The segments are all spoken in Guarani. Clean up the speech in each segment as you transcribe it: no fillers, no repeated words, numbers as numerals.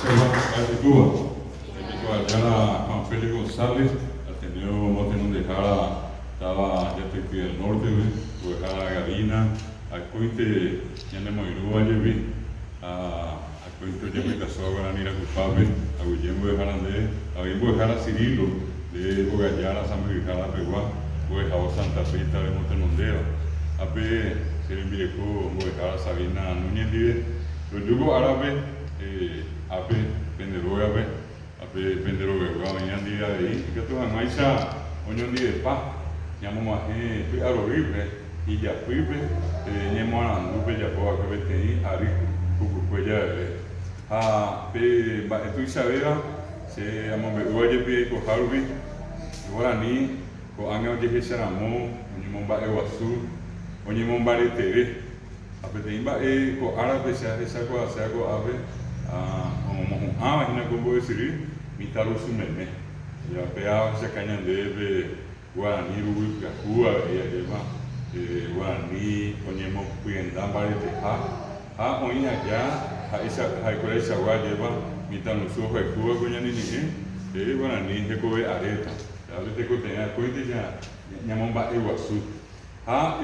Mba'etekóva, Tembikuaajára Juan Félix González, Ateneo motenondehára táva Jateky del Norte-pe, mbo'ehára Gabina, akóinte ñanemoirũva jepi ha akóinte ojepytasóva Guarani Rakupápe, aguyje mbo'ehára nde, avei mbo'ehára Cirilo, nde ogajára sãmbyhyhára pegua, mbo'ehao Santa Rita remotenondéva. Ha pe che rembireko mbo'ehára Sabina Núñez ndive, roju ko árape, ápe pende rógape, ápe pende rogaygua oĩva ndive avei, ikatu hag̃uáicha oñondivepa ñamog̃uahẽ py'arorýpe, ijapýpe, pe ñemoarandu pejapo va'ekue peteĩ ary pukukue javeve. Ha pe mba'e tuichavéva che amombe'úva jepi aikoha rupi, guarani ko'ág̃a ojehecharamo, oñemomba'eguasu, oñemombareteve. Ha peteĩ mba'e ko árape che ahecha kuaaséva ko'ápe omohu'ãva hína ko mbo'esyry mitãrusu meme. Péva ohechauka ñandéve pe guarani ruguy pyahu avei ajépa guarani oñemopyenda mbareteha ha oĩ aja ha'ekueraichagua ajépa mitãrusu ohayhúva ko ñane ñe'ẽ pe guarani hekove aréta. Péva tekotevẽ akóinte ñamomba'eguasu. Ha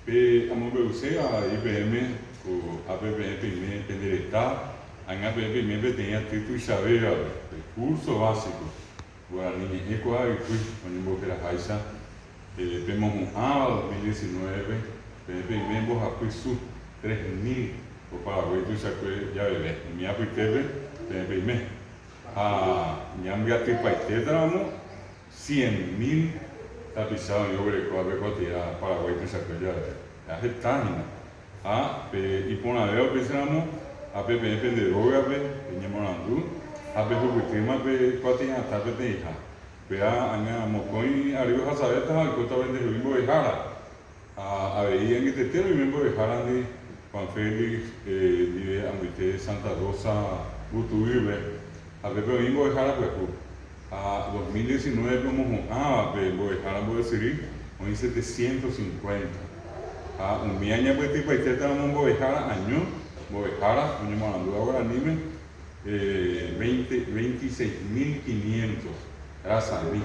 Pe amombe'uséva avei peẽme ko ápe peẽ peime pende reta, ág̃a peẽ peime peteĩ aty tuichavévape, pe curso básico, guarani ñe'ẽ kuaaypy oñemboheraháicha pemohu'ãva 2019-pe, peẽ peime mbohapy su, 3000, ko Paraguái tuichakue javeve, umi apytépe peẽ peime. Ha ñambyatypaitétaramo Cien mil tapicha oĩ oguerekóva pe kuatia Paraguái tuichakue javeve. Ha heta hína. Ha pe iporãvéva upéicharamo, ha pe peẽ pende rógape peñemoarandu ha pehupytýma pe kuatia'atã peteĩha. Upéva ág̃a mokõi ary ohasavéta ha oikóta pendehegui mbo'ehára. Ha avei añetete roime mbo'ehárandi Juan Félix ndive amoite Santa Rosa Gutúype ha pépe oĩ mbo'ehára pyahu. Ha 2019-pe omohu'ãva pe mbo'ehára mbo'esyry oĩ 750. Ha umi añapytypaitétaramo mbo'ehára año, mbo'ehára oñemoarandúva guaraníme, 26.500 rasami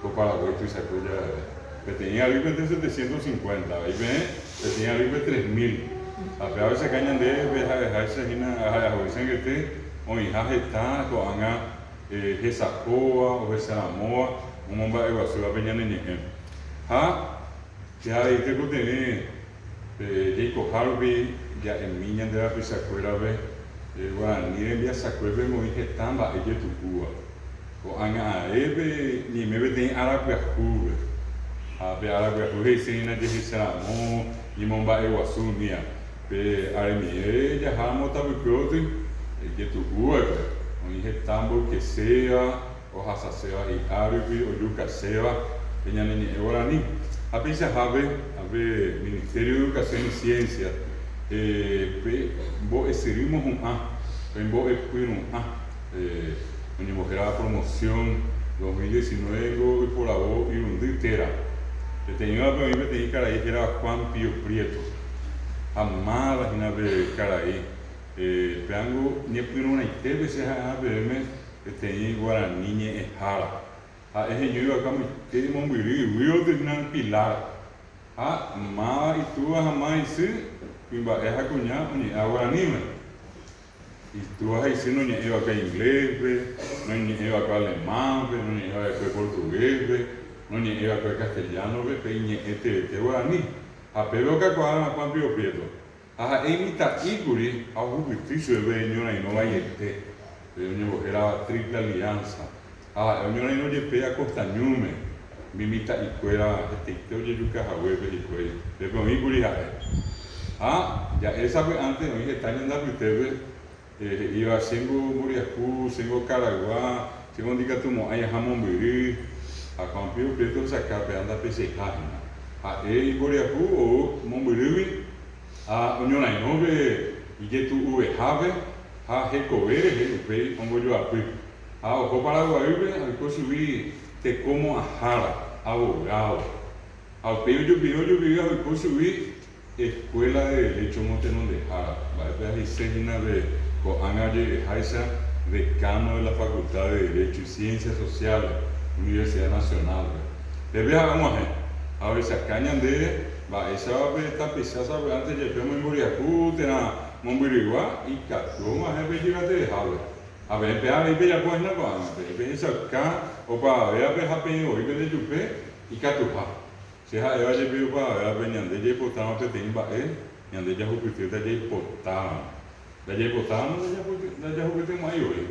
ko Paraguái tuichakue javeve. Peteĩ arýpente 750, avei peẽ peteĩ arýpe 3000. Ha péva ohechauka ñandéve pe ha'eháicha hína, ha'ehaguéicha angete oĩha heta ko'ág̃a hesapóva, ohecharamóva, omomba'eguasúva pe ñane ñe'ẽ. Ha che avei tekotevẽ Pe jaikoha rupi ja'emi ñande rapichakuérape guarani rembiasakuépe oĩ heta mba'e jetu'úva. Ko'ág̃a ae pe ñaime peteĩ ára pyahúpe. Ha pe ára pyahu he'ise hína jehecharamo ñemomba'eguasu umía. Pe aremiére jaháramo tapykuévoty ijetu'úva'ekue, oĩ heta mboykeséva, ohasaséva hi'árupi, ojukaséva pe ñane ñe'ẽ guarani. Ha peichahápe, pe Ministerio de Educación y Ciencia, pe mbo'esyry mohu'ã, pe mbo'epyru'ã, oñembohérava Promoción 2019 ngo oiporavo irundy téra. Peteĩvape oĩ peteĩ karai hérava Juan Pío Prieto. Ha máva hína pe karai? Péango ñepyrũrãitépe che ha'éva peẽme Peteĩ guarani ñe'ẽhára. Ha'e heñói va'ekue amoite mombyry yvýoty hína Pilar. Ha máva itúva ha máva isy, kuimba'e ha kuña oñe'ẽva guaraníme. Itúva ha isy noñe'ẽi va'ekue ingléspe, noñe'ẽi va'ekue alemánpe, noñe'ẽi va'ekue portuguéspe, noñe'ẽi va'ekue castellánope, pe iñe'ẽ teete guarani. Ha pépe okakuaa Juan Pío Prieto. Ha ha'e imitã'íkuri ha ohupyty chupe pe ñorairõ vaiete, pe oñembohérava Triple Alianza. Ha ha'e oñorairõ jepe Acosta Ñúme, umi mitã'ikuéra hetaite ojejuka haguépe hikuái, pépe oĩkuri ha'e. Ha ja'e sapy'ánte oĩ heta ñande apytépe He'íva, Chéngo mboriahu, chéngo karaygua, chéngo ndikatumo'ãi aha mombyry. Ha Juan Pío Prieto ohechaka pe andapecheiha hína. Ha'e imboriahu ou mombyrýgui ha oñorairõ pe ijetu'uvehápe ha hekove rehe upéi ombojoapy. Ha oho Paraguaýpe ha oiko chugui teko mo'ãhára, abogado. Ha upéi ojupive ojupive ha oiko chugui Escuela de Derecho motenondehára, mba'épa he'ise hína pe Ko'ág̃a oje'eháicha decano de la Facultad de Derecho y Ciencias Sociales, Universidad Nacional-pe. Pépe ha'e og̃uahẽ ha ohechaka ñandéve mba'éichapa pe tapicha sapy'ánte jepe omoimboriahu térã mombyrygua ikatu og̃uahẽ pe ijyvatevehápe. Ha peẽ pe avei pejapo hína ko'ág̃a, peẽ pehechauka opavavévape ha peẽ voi pende jupe ikatuha. Che ha'éva jepi opavavévape ñande jaipotárõ peteĩ mba'e, ñande jahupytýta jaipotáramo. Ndajaipotáramo ndajahupytymo'ãi voi.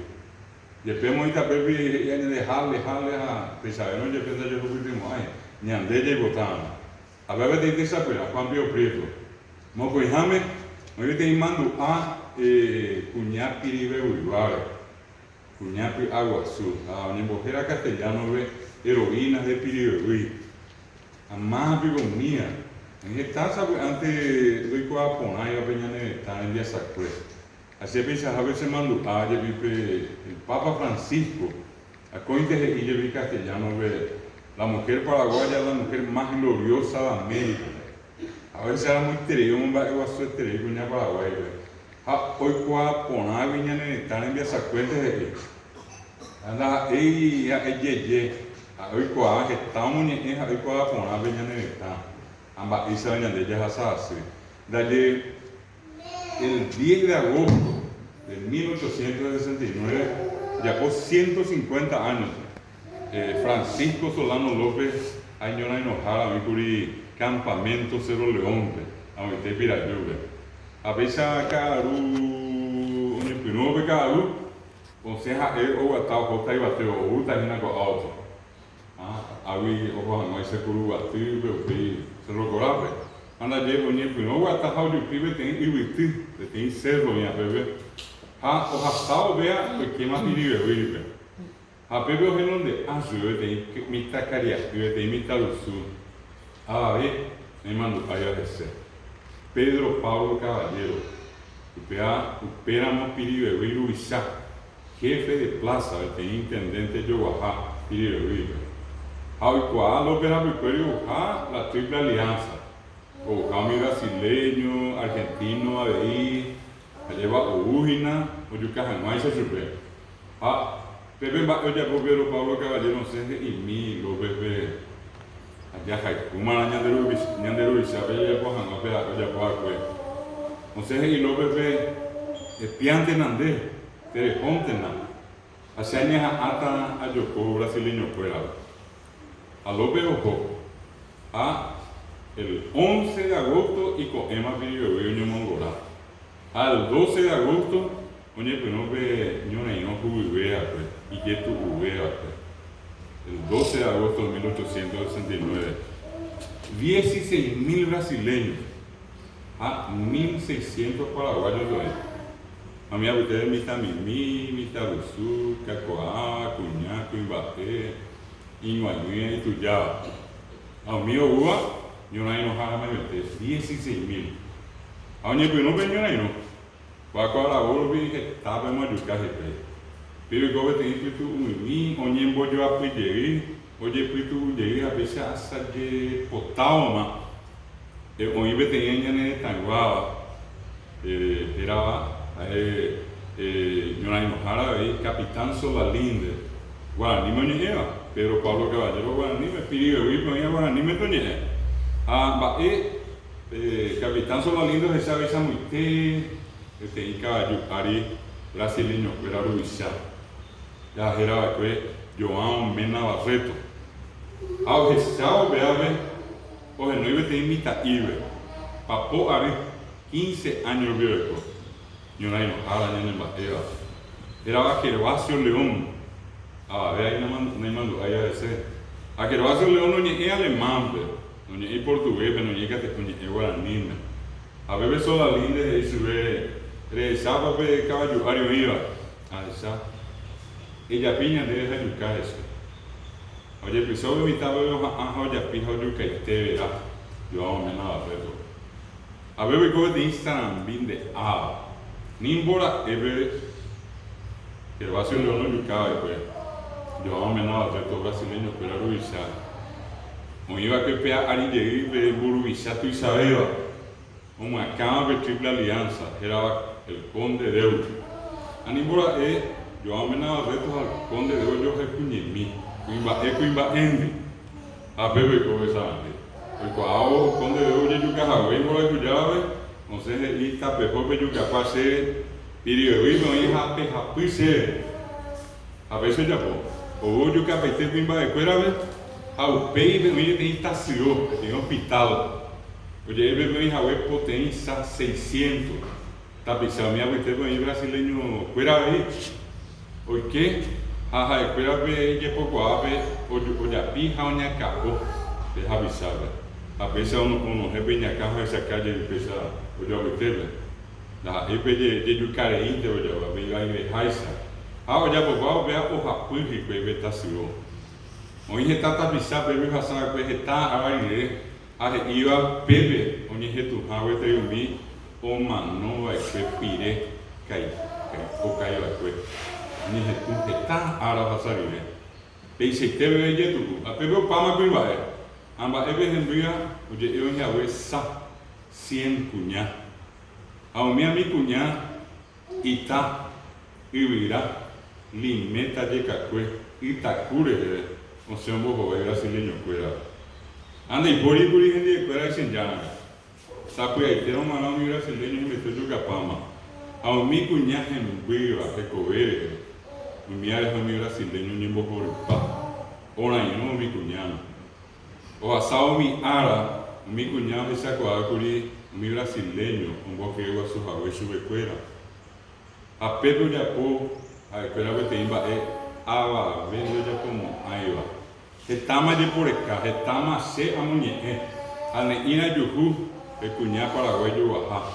Jepe omoĩ tapépe he'íva ñande hále, hále ha peichavéro jepe ndajahupytymo'ãi ñande jaipotáramo. Ha péva peteĩ techapyrã, Juan Pío Prieto. Mokõiháme oĩ peteĩ mandu'a kuña piriveguiguáre, kuña py'aguasu, ha oñembohéra castellano-pe Heroínas de Piribebuy. Ha máva piko umíva? Oĩ heta sapy'ánte ndoikuaaporãiva pe ñane retã rembiasakue. Ha che peichahápe chemandu'a jepi pe el Papa Francisco akóinte he'i jepi castellano-pe, La mujer paraguaya es la mujer más gloriosa de América. Ha ohecharamoiterei omomba'eguasueterei kuña Paraguáipe. Ha oikuaa porãgui ñane retã rembiasakuénte he'i. Ha ndaha'éi ha'e jeje, ha'e oikuaa heta omoñe'ẽ ha oikuaa porã pe ñane retã ha mba'éichapa ñande jahasa asy. Ndaje el diez de agosto de 1869, ojapo 150 años, Francisco Solano López ha iñorairõhára oĩkuri Campamento Cerro León-pe, amoite Pirajúpe. Ha péicha ka'aru oñepyrũvo pe ka'aru, osẽ ha'e oguata ohóta yvate oúta hína ko'a ótro. Ha águi oho hag̃uáicha Kuruguatýpe, upéi Cerro Corápe. Ha ndaje oñepyrũ oguata ha ojupi peteĩ yvyty, peteĩ cerro oĩapépe, ha ohasávo péa oikéma Piribebuýpe. Ha pépe ohenonde'a chupe peteĩ mitãkaria'y, peteĩ mitãrusu, avave naimandu'áiva hese. Pedro Pablo Caballero, upéva upéramo Piribebuy ruvicha, jefe de plaza, peteĩ intendente joguaha Piribebuýpe. Ha oikuaa López rapykuéri ouha la Triple Alianza, ouha umi brasileño, argentino avei, Ajépa ou hína ojuka hag̃uáicha chupe. Ha pépe mba'e ojapo Pedro Pablo Caballero osẽ he'imi Lópezpe, Jahayhúmarã ñande ruvichápe jajapo hag̃ua pe ha'e ojapo va'ekue. Osẽ he'i Lópezpe, Epiántena nde, terehóntena, ha che añeha'ãta ajoko brasileñokuérape. Ha López oho. Ha el once de agosto iko'ẽma Piribebuy oñomongora. Ha el doce de agosto oñepyrũ pe ñorairõ huguyvéva'ekue, ijetu'uvéva'ekue. El doce de agosto de 1869, dieciséis mil brasileños ha mil seiscientos paraguayos oĩ. Ha umi apytépe mitãmimi, mitãrusu, kakuaa, kuña, kuimba'e, Iñuañuĩa itujáva. Ha umi oúva ñorãirõhára memete, dieciséis mil. Ha oñepyrũ pe ñorãirõ. Kua ko aravo rupi hetápe omojuka hikuái. Péro oiko peteĩ pytu'u'ỹmi oñembojoapy jey, ojepytu'u jey ha péicha asaje potávoma oĩ peteĩ ñane retãyguáva hérava ha'e ñorãirõhára avei Capitán Solalinde. Guaraníme oñe'ẽva, Pedro Pablo Caballero guaraníme, Piribebuýpe oĩva guaraníme toñe'ẽ. Ha mba'e pe Capitán Solalinde ohecha aveichamoite peteĩ kavaju ári brasileñokuéra ruvicha, ja héra va'ekue João Mena Barreto. Ha ohechávo upévape ohenói peteĩ mitã'ípe, papo ary, quince áño rupi oiko. Ñorãirõhára ñanemba'éva, hérava Gervasio León, avave naimandu'áiva hese. Ha Gervasio León oñe'ẽ alemán-pe, noñe'ẽi portugués-pe, noñe'ẽi katu oñe'ẽ guaraníme. Ha pépe Solalinde he'i chupe, Rehechápa pe kavaju ári oĩva? Ahecha. Ejapi ñandéve ha ejuka hese. Ha ojepyso pe mitã peve oha'ã ha ojapi ha ojukaite vera, João Mena Barreto. Ave oiko peteĩ sarambi nde áva. Nimbo ra'e pe Gervasio León ojuka va'ekue, João Mena Barreto brasileño kuéra ruvicha, oĩ va'ekue pe ary jey pe mburuvicha tuichavéva, omyakãva pe Triple Alianza, hérava El Conde Deusto. Ha nimbora'e João Mena Barreto ha Conde de ojohayhuñemi, kuimba'e kuimba'éndi. Ha pépe oiko Besarambi. Oikuaávo Conde de ojejuka hague imborayhujávape, osẽ he'i, Tapeho pejukapa chéve, Piribebuípe oĩ ha pehapy chéve. Ha péicha ojapo, ou ojukapaite kuimba'ekuérape ha upéi oĩ peteĩ tasyo, peteĩ hospital, oje'e pépe oĩ hague poteĩ sa seiscientos tapicha, umi apytépe oĩ brasileño-kuéra avei, oike ha ha'ekuérape ijepokuaápe ojapi ha oñakã'o pe hapichápe, ha péicha onohẽ pe iñakã ha ohechaka jey péicha ojoapytépe. Ndaha'éi pe jejuka reínte ojavy, pe ivaiveháicha. Ha ojapopávo upéva ohapy hikuái pe tasyo. Oĩ heta tapicha pépe ohasa va'ekue heta ára rire ha he'íva pépe oñehetũha gueteri umi omano va'ekue pire okái va'ekue. Oñehetũ heta ára ohasa rire. Peichaite peve ijetu'u. Ha pépe opáma kuimba'e. Ha mba'épe hembýva oje'e oĩ hague sa. Cien kuña. Ha umi ami kuña ita, yvyra, liméta jekakue, ytaku reheve osẽ ombohovái brasileñokuérape. Ha ndaipóri kuri hendivekuéra ichenjárãme. Sapy'aitérõ g̃uarã umi brasileño hembiapo ojukapáma. Ha umi kuña hembýva hekove reheve, umíva rehe umi brasileño oñembohorypa, orairõ umi kuñáme. Ohasa umi ára, umi kuña ohechakuaákuri umi brasileño ombohyeguasu hague chupekuéra. Ha pépe ojapo ha'ekuéra peteĩ mba'e avave ndojapomo'ãiva. Hetáma jeporeka, hetáma che amoñe'ẽ, ha ne'ĩra juhu pe kuña Paraguái joguaha.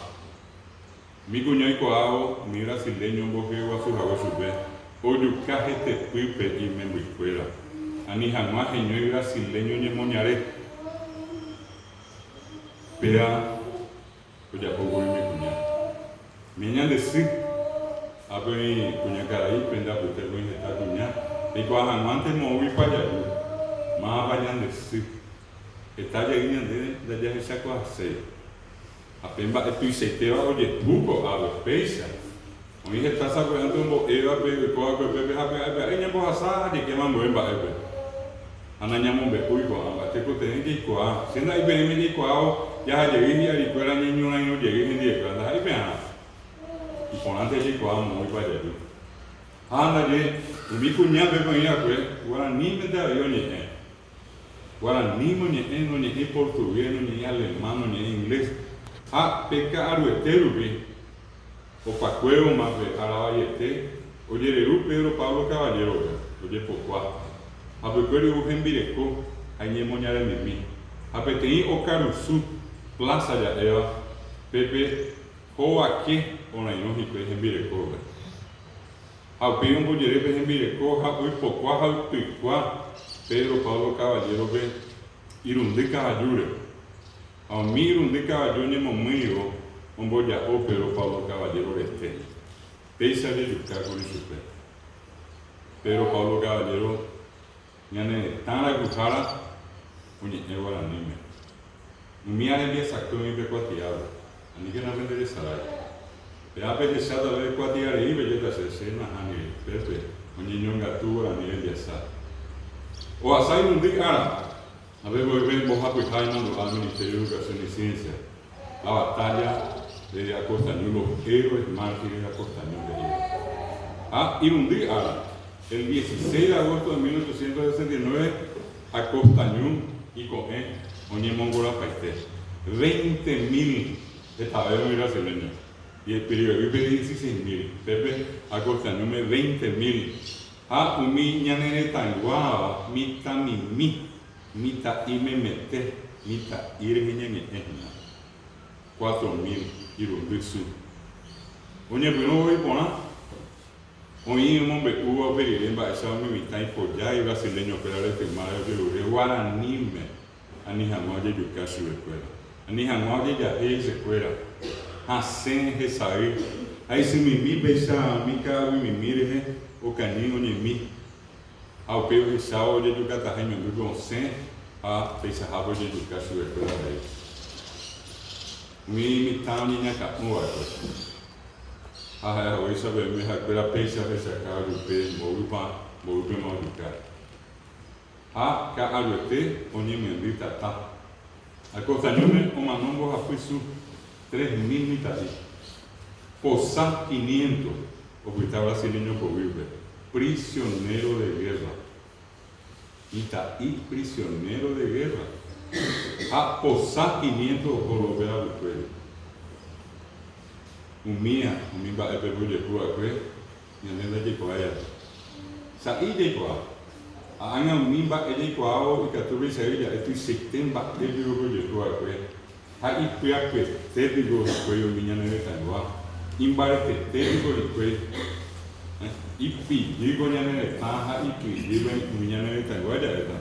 Umi kuña oikuaávo umi brasileño ombohyeguasu hague chupe, ojuka hetepýpe imembykuéra, ani hag̃ua heñói brasileño ñemoñare. Péa ojapo kuri umi kuña. Umi ñande sy, ápe oĩ kuñakarai, pende apytépe oĩ heta kuña, peikuaa hag̃uánte moõguipa jaju, mávapa ñande sy. Heta jey ñande ndajahechakuaaséi. Ha pe mba'e tuichaitéva ojehu ko'ápe, péicha, oĩ heta sapy'ánte ombo'éva pe oiko va'ekue pépe ha pya'e pya'e ñambohasa ha jaikéma ambue mba'épe. Ha nañamombe'úi ko'ã mba'e, tekotevẽ jaikuaa. Che nda'éi peẽme jaikuaávo jaha jey hi'arikuéra ñañorairõ jey hendivekuéra, ndaha'éi pearã. Iporãnte jaikuaa moõipa jaju. Ha ndaje, umi kuña pépe oĩ va'ekue, guaranímente avei oñe'ẽ. Guarani noñe'ẽ, noñe'ẽi portugués, noñe'ẽi alemán, noñe'ẽi inglés. Ha pe ka'aruete rupi, opakuévoma pe ára vaiete, ojereru Pedro Pablo Caballero-pe, ojepokua. Hapykuéri ou hembireko ha iñemoñaremimi. Ha peteĩ okarusu, plaza ja'éva, pépe hovake orairõ hikuái hembirekópe. Ha upéi ombojere pe hembireko ha oipokua ha oipykua Pedro Pablo Caballero-pe irundy kavajúre. Ha umi irundy kavaju oñemomýivo omboja'o Pedro Pablo Caballero rete. Péicha ojejukákuri chupe. Pedro Pablo Caballero Ñane retã rayhuhára oñe'ẽ guaraníme. Umi rembiasakue oĩ pe kuatiápe. Aníkena penderesarái. Péva pehecháta pe kuatia rei pejéta che, che nahániri, pépe oñeñongatu guarani rembiasa. Ohasa irundy ára, ha pe voi pe mbohapyha imandu'a Ministerio de Educación y Ciencia, la batalla de Acosta Ñu, los héroes mártires de Acosta Ñu he'íva. Ha irundy ára, El 16 de agosto de 1869, Acosta Ñu iko'ẽ oñemongorapaite veinte mil hetave umi brasileño, Piribebuípe dieciséis mil, pépe Acosta Ñúme veinte mil, ha umi ñane retãyguáva mitãmimi, mitã'i memete, mitã'i rehe ñañe'ẽ hína, cuatro mil irundy sy. Oñepyrũ voi porã. Oĩ omombe'úva upe rire mba'éicha umi mitã ipojái brasileño-kuéra retymáre ojerure guaraníme ani hag̃ua ojejuka chupekuéra, ani hag̃ua ojejahéi hesekuéra, hasẽ hesay ha isymimi péicha umi ka'aguymimi rehe okañy oñemi ha upéi ohechávo ojejukataha imembýpe osẽ ha peichahápe ojejuka chupekuéra avei. Umi mitã oñeñakã'ũ va'ekue. Ha ha'e haguéicha peẽme ha'ekuéra péicha ohechaka ojupe mboýpa mboýpema ojuka. Ha ka'aruete oñemyendy tata. Ha costañóme omano mbohapy su, 3000 mitã'i. Posa quinientos opyta brasileño poguýpe, prisionero de guerra. Mitã'i prisionero de guerra. Ha posa quinientos oho López rapykuéri. Umía umi mba'épe ojehu va'ekue Ñande ndajaikuaái ave. Sa'i jaikuaa. Ha ág̃a umi mba'e jaikuaávo ikatu rysai ja'e tuichaite mba'e piko pe ojehu va'ekue ha ipyapyete piko hikuái umi ñane retãygua, imbaretete piko hikuái, ipijy ko ñane retã ha ipijy umi ñane retãygua ja'éta.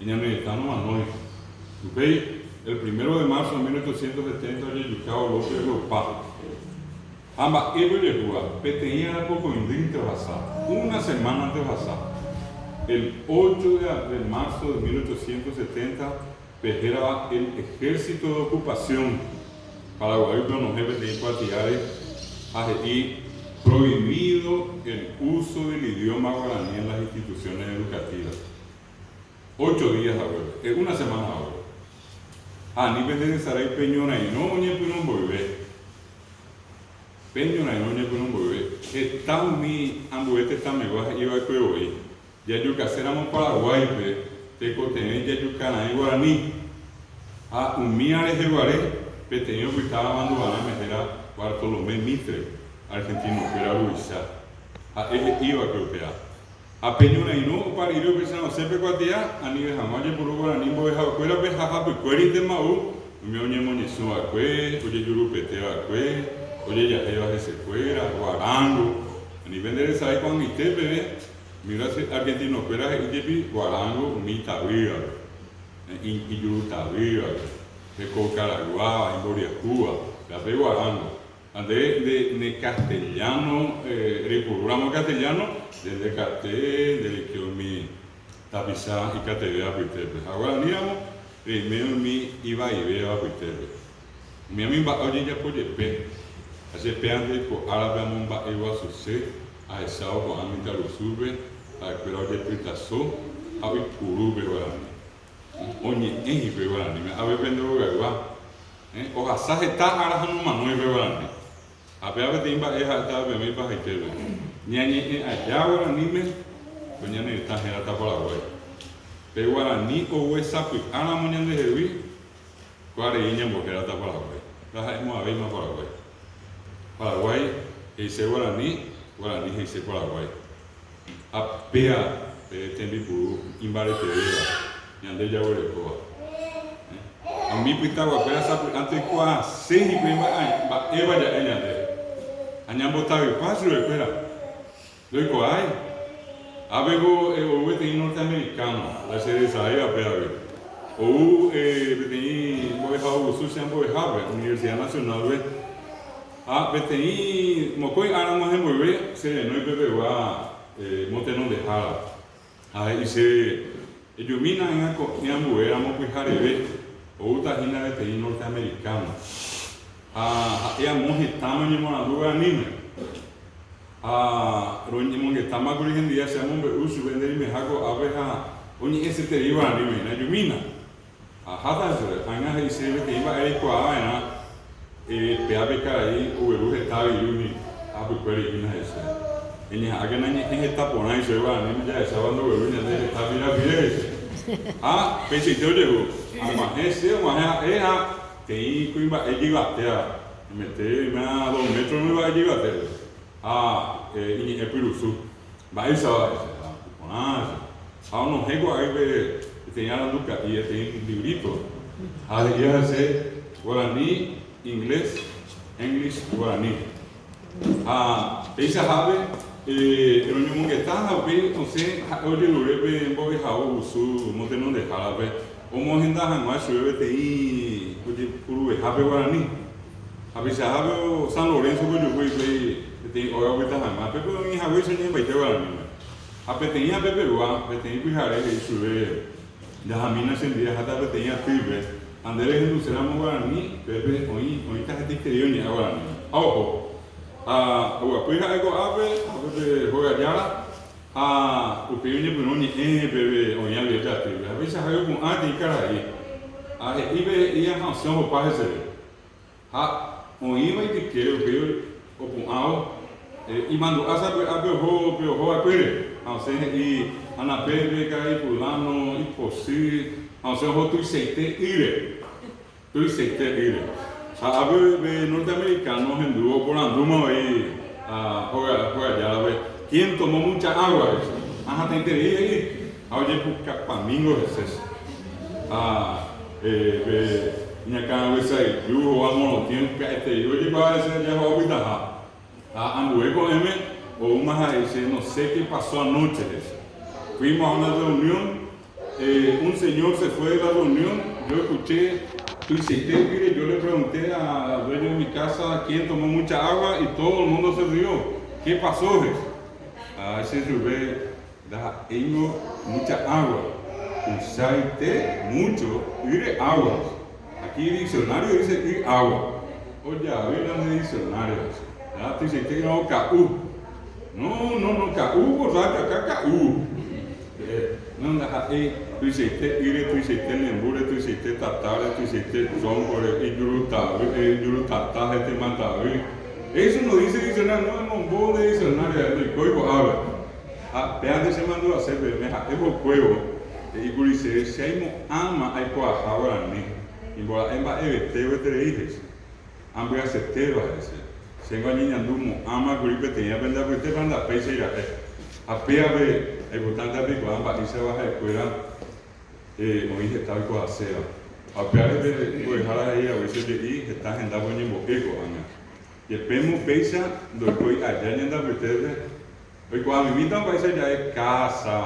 Ñane retã nomanói. Upéi, el primero de marzo de 1870 ojejukávo López opa. Ha mba'épa ojehúva? Peteĩ ára pokõindýnte ohasa, una semánante ohasa. El ocho de marzo de 1870 pe hérava el Ejército de Ocupación Paraguaýpe onohẽ peteĩ kuatiáre ha he'i Prohibido el uso del idioma guaraní en las instituciones educativas. Ocho días haguépe, una semana haguépe. Ha ani penderesarái pe ñorairõ oñepyrũ mboyve. Pe ñorairõ oñepyrũ mboyve, heta umi ambue tetãmegua he'i va'ekue voi, Jajukaséramo Paraguáipe, tekotevẽ jajuka raẽ guarani. Ha umía reheguare, peteĩ opytáva mandu'arãme héra Bartolomé Mitre, argentinokuéra ruvicha. Ha'e he'i va'ekue upéva. Ha pe ñorairõ opa rire upéicha osẽ pe kuatia, anive hag̃ua ojepuru guarani mbo'ehaokuérape ha hapykuérintema ou umi oñemoñesũ va'ekue, ojejurupete va'ekue, ojejahéva hesekuéra, guarango. Anive nde resarái ko'ag̃aite peve, umi argentinokuéra he'i jepi guarango umi itavývape, ijurutavývape, hekokaraguáva, imboriahúva, péva pe guarango. Ha nde, nde, ne castellano, reipurúramo castellano, nde ndekate, nde reike umi tapicha ikatevéva apytépe. Ha guaraní ramo, reime umi ivaivéva apytépe. Umi umi mba'e ojejapo jepe, ha che péante ko árape amomba'eguasuse ahechávo ko'ã mitãrusúpe ha'ekuéra ojepytaso ha oipuru pe guarani. Oñe'ẽ hikuái guaraníme, ave pende rogaygua. Ohasa heta ára ha nomanói pe guarani. Ha péva peteĩ mba'e ha'étava peẽme ipahaitépe. Ñañe'ẽ aja guaraníme, ko ñane retã hérata Paraguái. Pe guarani ogue sapy'áramo ñandehegui, ko arei ñambohérata Paraguái. Ndaha'emo'ãvéima Paraguái. Paraguái he'ise guarani, guarani he'ise Paraguái. Ha péa pe tembipuru imbaretevéva ñande jaguerekóva. Ha umi pytaguakuéra sapy'ánte oikuaase hikuái mba'épa ja'e ñande. Ha ñambotavypa chupekuéra. Ndoikuaái. Ápeko ou peteĩ norteamericano, la che resaráiva péagui. Ou peteĩ mbo'ehaovusu che ambo'ehápe, Universidad Nacional-pe. Ha peteĩ mokõi ára og̃uahẽ mboyve che renói pepegua motenondehára, ha he'i chéve, Ejumína ág̃a ko'ẽ ambue ramo pyhareve, oúta hína peteĩ norteamericano. Ha ha'e amo hetãme oñemoarandu guaraníme. Ha roñemongetáma kuri hendive che amombe'u chupe nde reimeha ko'ápe ha oñe'ẽseterei guaraníme hína, ejumína. Aháta chupe, ág̃a he'i chéve peteĩ mba'e reikuaa va'erã, péa pe karai ogueru heta virúgui hapykuéri hína he'i chéve. Eñeha'ãkena ñe'ẽ heta porã ichupe guaraníme jahecháva ndoguerúi ñande heta pirapire he'i chéve. Ha peichaite ojehu, ag̃uahẽ che, og̃uahẽ ha'e ha teĩ kuimba'e jyvatéva, emete oiméva dos metro oiméva ijyvatépe ha iñe'ẽ pyrusu. Mba'éichapa he'i chéve, ha iporã che. Ha onohẽ ko'águi peteĩ aranduka'i, peteĩ livrito, ha he'i hese guarani, inglés, English, guarani. Ha peichahápe roñomongeta ha upéi osẽ ha'e ojerure pe mbo'ehao vusu motenondehárape omohenda hag̃ua chupe peteĩ ojepuruvehápe guarani. Ha peichahápe San Lorenzo-pe ojuhu hikuái peteĩ óga opyta hag̃ua, pépe oĩ haguéicha oñe'ẽmbaite guaraníme. Ha peteĩ apepegua, peteĩ pyhare he'i chupe, Jahamína che ndie aháta peteĩ atýpe, ha nde rehenduséramo guarani, pépe oĩ, oĩta hetaiterei oñe'ẽ guaraníme. Ha oho. Ha oguapy ha'e ko'ápe, ápe pe hóga jára, ha upéi oñepyrũ oñe'ẽ peve oĩ avei ojatýpe. Ha peichahágui opu'ã peteĩ karai, ha he'i pe he'íva ha osẽ ohopa heseve. Ha oĩva ijykére upéi opu'ãvo, imandu'a sapy'a pe oho pe oho va'ekuére, ha osẽ he'i, Anape pe karai fulano ipochy, ha osẽ oho tuichaite ýre. Tuichaite ýre. Ha ápe pe norteamericano ohendúvo oporandúma voi hóga járape, Quién tomó mucha agua? he'i. Ha hatãiterei he'i, ha ojepukapamíngo hese. Ha pe iñakãraguesa'yju hova morotĩ pya'eterei ojekuaa hese aja hova pytãha. Ha ambue ko'ẽme oúma ha he'i che, No sé qué pasó anoche, he'i. Fuimos a una reunión Un señor se fue de la reunión, yo escuché tuichaite ýre, yo le pregunté al dueño de mi casa quién tomó mucha agua y todo el mundo se rió. ¿Qué pasó? He'i. Ha che chupe, Ndaha'éingo mucha agua, tuichaite mucho ýre agua. Aquí diccionario dice y agua. Ojavy ñande diccionario. Ya tuichaite ýramo ka'u. No, no, no, ka'u borracho acá ka'u. No ndaha'éi tuichaite ýre, tuichaite nembúre, tuichaite tatáre, tuichaite trónkore, ijurutavy, ijurutata hetymatavy. Eso no dice diccionario, no emombo nde diccionario, ndoikói ko'ápe. Ha péante che mandu'ase peẽme ha'e vokuévo, he'i kuri chéve che aimo'ãma aikuaaha guarani, imbora'e mba'evete gueterei he'i. Ambyasetéva he'i. Chéngo añeñandu mo'ãma kuri peteĩva pende apytépe ha ndapéichai ra'e. Ha pévape aipotánte apeikuaa mba'éichapa ha'ekuéra oĩ heta oikuaaséva. Ha upévare pe mbo'ehára he'i haguéicha oje'i heta hendápe oñembo'e ko'ág̃a. Jepémo péicha ndoikói aja ñande apytépe, Oikuaamimíta mba'éicha ja'e kása,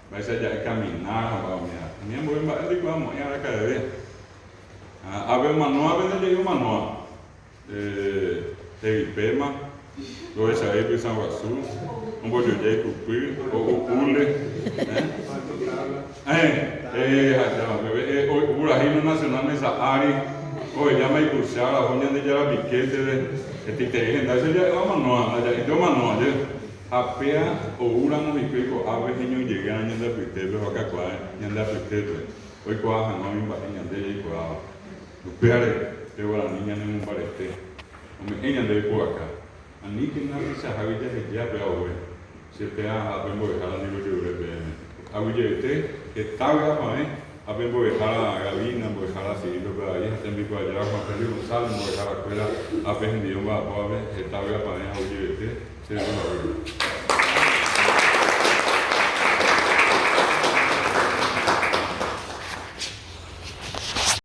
mba'éicha ja'e kaminar ha mba'e umíva. Umi ambue mba'e ndoikuaamo'ãi araka'eve. Ha ápe omanóvape ndaje'i omanóva. Hevipéma, ndohechave ipysã guasu, ombojoja ikupy, ho'u úle. Opurahéi himno nacional mesa ári, ohejáma ikuchára, oho Ñandejára pikétere, hetaiterei hendáicha ja'e omanóva, ndaja'éinte omanóva, je. Ha péa oúramo hikuái ko'ápe heñoijeýrã ñande apytépe ha okakuaa ñande apytépe, oikuaa hag̃ua umi mba'e ñande jaikuaáva. Upévare pe guarani ñanemombarete, ome'ẽ ñandéve pu'aka. Aníkena tuichahágui jaheja pe ague, che péa ha pe mbo'ehára ndive ojerure peẽme. Aguyjevete heta vy'apavẽ ha pe mbo'ehára Gabina, mbo'ehára Cirilo pe avei ha tembikuaajára Juan Félix González, mbo'ehára kuéra ha pe hendive omba'apóvape heta vy'apavẽ ha aguyjevete che reko haguére.